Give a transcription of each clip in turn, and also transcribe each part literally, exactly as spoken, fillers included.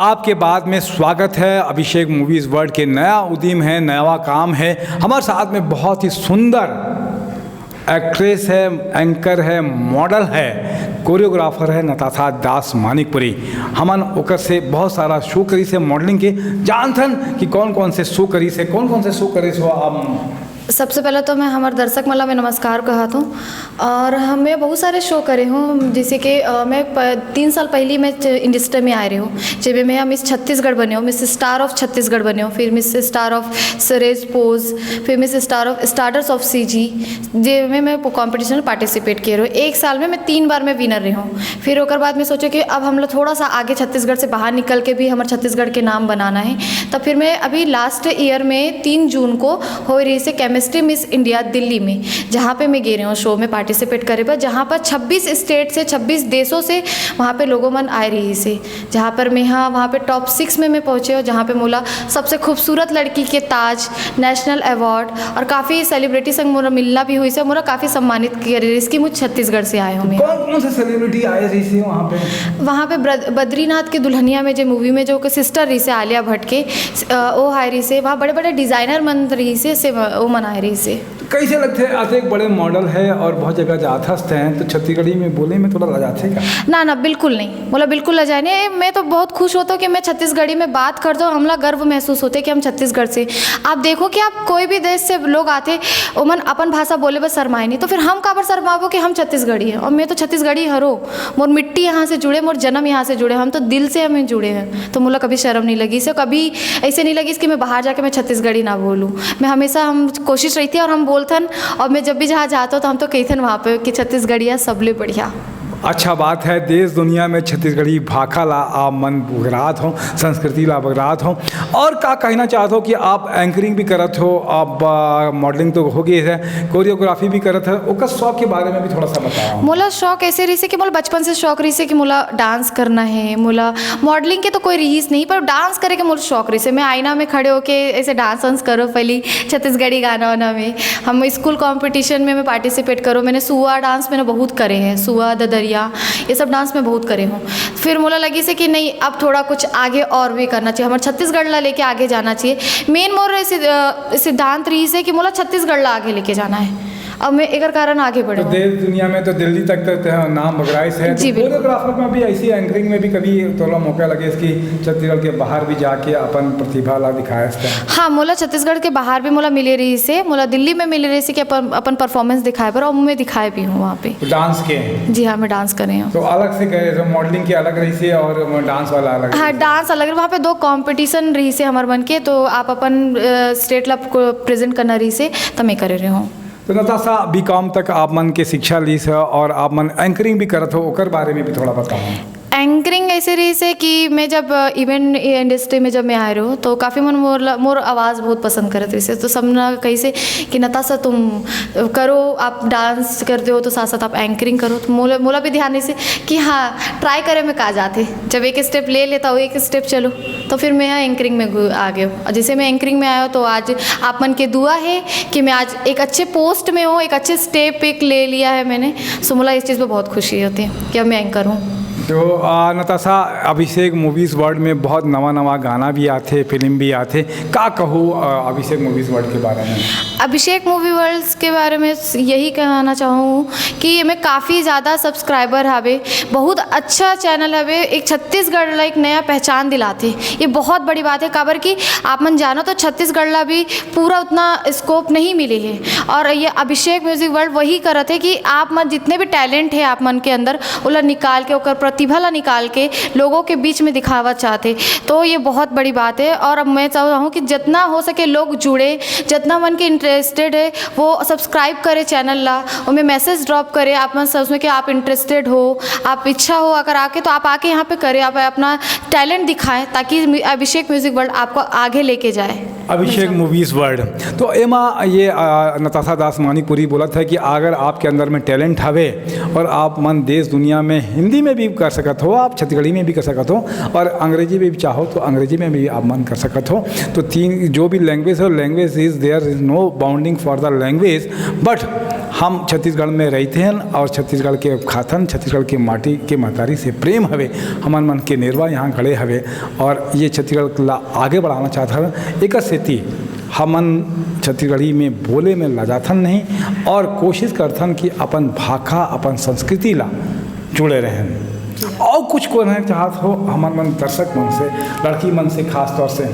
आपके बाद में स्वागत है अभिषेक मूवीज वर्ल्ड के। नया उद्यम है, नया काम है। हमारे साथ में बहुत ही सुंदर एक्ट्रेस है, एंकर है, मॉडल है, कोरियोग्राफर है नताशा दास मानिकपुरी। हमन ओकर से बहुत सारा शो करिस हे मॉडलिंग के। जानथन कि कौन कौन से शो करिस हे, कौन कौन से शो करिस हो आप? सबसे पहले तो मैं हमारे दर्शक मन ला मैं नमस्कार कहत हूँ। और हम मैं बहुत सारे शो करे हूँ, जैसे कि अ, मैं प, तीन साल पहली मैं च- इंडस्ट्री में आए रहे हूँ, जेमे मैं मिस छत्तीसगढ़ बने हूँ, मिस स्टार ऑफ छत्तीसगढ़ बने हूँ, फिर मिस स्टार ऑफ सरेज पोज, फिर miss star of starters of CG, जेमे मैं कंपटीशन में पार्टिसिपेट किए रहे हूँ। एक साल में मैं तीन बार मैं विनर रही हूँ। फिर ओकर बाद मैं सोचे कि अब हम लोग थोड़ा सा आगे छत्तीसगढ़ से बाहर निकल के भी हमारे छत्तीसगढ़ के नाम बनाना है। तब फिर मैं अभी लास्ट ईयर में तीन जून को हो रही से केमिस्ट्री मिस इंडिया दिल्ली में, जहाँ पे मैं गे रही हूँ शो में पार्टिसिपेट करे बर, जहाँ पर छब्बीस स्टेट से, छब्बीस देशों से वहाँ पे लोगों मन आए रही से, जहाँ पर मैं हाँ वहाँ पे टॉप सिक्स में मैं पहुँचे हूँ, जहाँ पे मोला सबसे खूबसूरत लड़की के ताज, नेशनल अवार्ड और काफ़ी सेलिब्रिटी संग मोला मिलना भी हुई से, मोला काफ़ी सम्मानित करे रहिस कि मुझ छत्तीसगढ़ से आए हूँ मैं। कौन कौन से सेलिब्रिटी आए रहिस हे वहाँ पे? वहाँ पे ब्रद- बद्रीनाथ के दुल्हनिया में जो मूवी में जो सिस्टर रही से आलिया भट्ट के, अ, वो आए रही से, वहाँ बड़े बड़े डिजाइनर मन रही से, से वो मन आए रही से। तो कैसे लगथे, आज एक बड़े मॉडल है और बहुत जगह जाथस हैं, तो छत्तीसगढ़ी में बोले में थोड़ा लजाथे का? ना ना, बिल्कुल नहीं, मोला बिल्कुल लजाए नहीं। मैं तो बहुत खुश होता हूँ कि मैं छत्तीसगढ़ी में बात करता हूँ, हमला गर्व महसूस होते कि हम छत्तीसगढ़ से। आप देखो कि आप कोई भी देश से लोग आते, ओमन अपन भाषा बोले बर शर्माए नहीं, तो फिर हम काबर शर्माबो कि हम छत्तीसगढ़ी हैं? और मैं तो छत्तीसगढ़ी हरो, मोर मिट्टी यहाँ से जुड़े, मोर जन्म यहाँ से जुड़े, हम तो दिल से हमें जुड़े हैं। तो मोला कभी शर्म नहीं लगिस, कभी ऐसे नहीं लगिस कि मैं बाहर जाके मैं छत्तीसगढ़ी ना बोलूँ। मैं हमेशा हम कोशिश रहिथे और हम बोलथन, और मैं जब भी जहाँ जाता हूँ तो हम तो कहिथन वहाँ पे कि छत्तीसगढ़िया सबले बढ़िया। अच्छा बात है, देश दुनिया में छत्तीसगढ़ी भाखा ला आप मन बगरात हो, संस्कृति ला बगरात हो। और का कहना चाहत हो कि आप एंकरिंग भी करत हो, आप मॉडलिंग तो हो गई है, कोरियोग्राफी भी करत है, ओकर शौक के बारे में भी थोड़ा सा बताओ। मोला शौक ऐसे रहिसे कि मोला बचपन से शौक रहिसे कि मोला डांस करना है। मोला मॉडलिंग के तो कोई रहिस नहीं, पर डांस करे के मोला शौक रहिसे। मैं आईना में खड़े होके ऐसे डांस वांस करो, पहली छत्तीसगढ़ी गाना वाना में। हम स्कूल कंपटीशन में मैं पार्टिसिपेट करो, मैंने सुआ डांस मैंने बहुत करे हैं, सुआ, ददरिया, ये सब डांस मैं बहुत करे हूँ। फिर मोला लगिसे कि नहीं, अब थोड़ा कुछ आगे और भी करना चाहिए, हमारे छत्तीसगढ़ ला लेके आगे जाना चाहिए। मेन मोर सि-, अ, सिद्धांत रहिसे कि मोला छत्तीसगढ़ ला आगे लेके जाना है। अब मैं एकर कारण आगे बढ़े तो हूँ। देश दुनिया में तो दिल्ली तक तो तेरा नाम बगराइस है। जी, तो बिल्कुल। कोरियोग्राफर में भी ऐसी एंकरिंग में भी कभी तोला मौका लगे कि छत्तीसगढ़ के बाहर भी जाके अपन प्रतिभा ला दिखाए? हाँ, मोला छत्तीसगढ़ के बाहर भी मोला मिले रहिसे, मोला दिल्ली में मिले रहिसे कि अपन अपन परफॉर्मेंस दिखाए बर, और मैं दिखाए भी हूँ वहाँ पे। तो डांस के? जी हाँ, मैं डांस करे हूँ। तो अलग से गए, मॉडलिंग के अलग रहिसे और डांस वाला अलग हाँ, रहिसे? डांस अलग, वहाँ पे दो कंपटीशन रहिसे हमर मन के, तो आप अपन स्टेट ला प्रेजेंट करना रहिसे, तो मैं करे रहे हूँ। तो नताशा, बीकॉम तक आप मन के शिक्षा लीस है और आप मन एंकरिंग भी करत हो, ओकर बारे में भी थोड़ा बताओ। एंकरिंग ऐसे रहिसे कि मैं जब इवेंट इंडस्ट्री में जब मैं आए रहूँ, तो काफ़ी मन मोर ला- मोर आवाज़ बहुत पसंद करत रहिसे। तो सब ना कहिसे कि नताशा, तुम करो, आप डांस करते हो तो साथ साथ आप एंकरिंग करो। तो मोला मोला भी ध्यान रहिसे कि हाँ, ट्राई करे में का जाथे। जब एक स्टेप ले लेता हूँ, एक स्टेप चलो, तो फिर मैं यहाँ एंकरिंग में घु- आ गए हूँ। और जैसे मैं एंकरिंग में आया हूँ, तो आज आप मन के दुआ है कि मैं आज एक अच्छे पोस्ट में हूँ, एक अच्छे स्टेप एक ले लिया है मैंने। सो मोला इस चीज़ पर बहुत खुशी होती है कि अब मैं एंकर हूँ। तो आ, नताशा, अभिषेक मूवीज वर्ल्ड में बहुत नवा नवा गाना भी आथे, फिल्म भी आथे, का कहू आ, अभिषेक मूवीज वर्ल्ड के बारे में? अभिषेक मूवी वर्ल्ड्स के बारे में यही कहना चाहूँ कि ये में काफ़ी ज़्यादा सब्सक्राइबर हवे, बहुत अच्छा चैनल हवे, एक छत्तीसगढ़ ला एक नया पहचान दिलाथे। ये बहुत बड़ी बात है, काबर कि आप मन जानो तो छत्तीसगढ़ ला भी पूरा उतना स्कोप नहीं मिले है। और ये अभिषेक म्यूजिक वर्ल्ड वही करत है कि आप मन जितने भी टैलेंट है आप मन के अंदर, ओला निकाल के, ओकर प्रतिभा ला निकाल के लोगों के बीच में दिखावा चाहते, तो ये बहुत बड़ी बात है। और अब मैं चाहूँ कि जितना हो सके लोग जुड़े, जितना मन के इंटरेस्टेड है वो सब्सक्राइब करे चैनल ला, उनमें मैसेज ड्रॉप करे, आप मन सोच में कि आप इंटरेस्टेड हो, आप इच्छा हो अगर आके, तो आप आके यहाँ पे करें, आप अपना टैलेंट दिखाएं, ताकि अभिषेक म्यूजिक वर्ल्ड आपको आगे लेके जाए। अभिषेक मूवीज वर्ल्ड। तो एमा ये आ, नताशा दास मानिकपुरी बोलत है कि अगर आपके अंदर में टैलेंट हवे और आप मन देश दुनिया में हिंदी में भी कर सकत हो, आप छत्तीसगढ़ी में भी कर सकत हो और अंग्रेजी में भी चाहो तो अंग्रेजी में भी आप मन कर सकत हो। तो तीन जो भी लैंग्वेज है, language is there is no bounding for the language, but हम छत्तीसगढ़ में रहिथन और छत्तीसगढ़ के खाथन, छत्तीसगढ़ के माटी के महतारी से प्रेम हवे, हमन मन के नेरवा यहाँ गड़े हवे और ये छत्तीसगढ़ ला आगे बढ़ाना चाहत हन। एकर सेती हमन छत्तीसगढ़ी में बोले में लजाथन नहीं और कोशिश करथन कि अपन भाखा, अपन संस्कृति ला जुड़े रहें। और कुछ कहना चाहत हो हमन मन दर्शक मन से, लड़की मन से खास तौर से?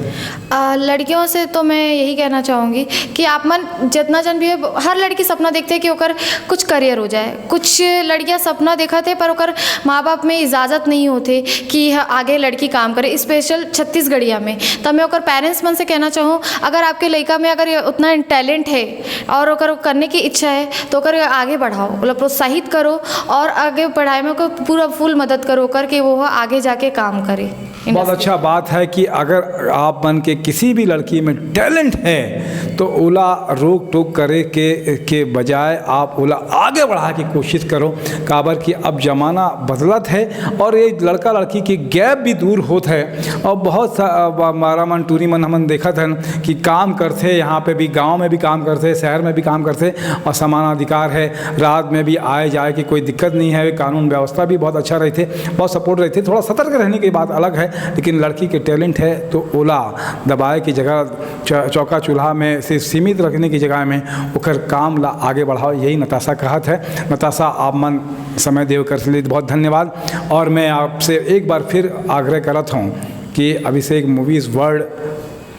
आ, लड़कियों से तो मैं यही कहना चाहूँगी कि आप मन जितना जन भी है, हर लड़की सपना देखते हैं कि ओकर कुछ करियर हो जाए। कुछ लड़कियाँ सपना देखत हे पर ओकर माँ बाप में इजाज़त नहीं होते कि ह- आगे लड़की काम करे, स्पेशल छत्तीसगढ़िया में। तब मैं ओकर पेरेंट्स मन से कहना चाहूँ, अगर आपके लड़का में अगर ये उतना टैलेंट है और ओकर करने की इच्छा है तो ओकर आगे बढ़ाओ, मतलब प्रोत्साहित करो और आगे पढ़ाई में ओकर पूरा फुल मदद करो, करके वो आगे जाके काम करे। बहुत अच्छा बात है कि अगर आप मन के किसी भी लड़की में टैलेंट है तो ओला रोक टोक करे के के बजाय आप ओला आगे बढ़ा के कोशिश करो। काबर कि अब जमाना बदलत है और ये लड़का लड़की के गैप भी दूर होत है। और बहुत सा अब मारा मन टूरी मन हमन देखत हन कि काम करथे, यहाँ पे भी गांव में भी काम करथे, शहर में भी काम करथे और समान अधिकार है। रात में भी आए जाए की कोई दिक्कत नहीं है, कानून व्यवस्था भी बहुत अच्छा रहथे, बहुत सपोर्ट रहथे। थोड़ा सतर्क रहने की बात अलग है, लेकिन लड़की के टैलेंट है तो ओला दबाए की जगह, च- चौका चूल्हा में से सीमित रखने की जगह में ओकर काम ला आगे बढ़ाओ, यही नताशा कहत है। नताशा, आप मन समय देव कर लिए बहुत धन्यवाद। और मैं आपसे एक बार फिर आग्रह करत हूँ कि अभिषेक मूवीज वर्ल्ड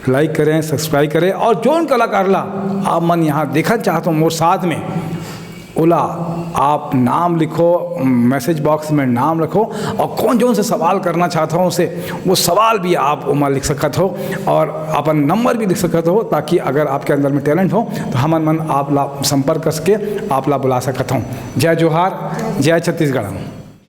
लाइक करें, सब्सक्राइब करें और जोन कलाकार ला आप मन यहाँ देखना चाहत हो मोर साथ में, ओला आप नाम लिखो, मैसेज बॉक्स में नाम रखो और कौन जोन से सवाल करना चाहत हो उसे, वो सवाल भी आप ओमा लिख सकत हो और अपन नंबर भी लिख सकत हो, ताकि अगर आपके अंदर में टैलेंट हो तो हमन मन आप ला संपर्क करके आप ला बुला सकत हो। जय जोहार, जय छत्तीसगढ़।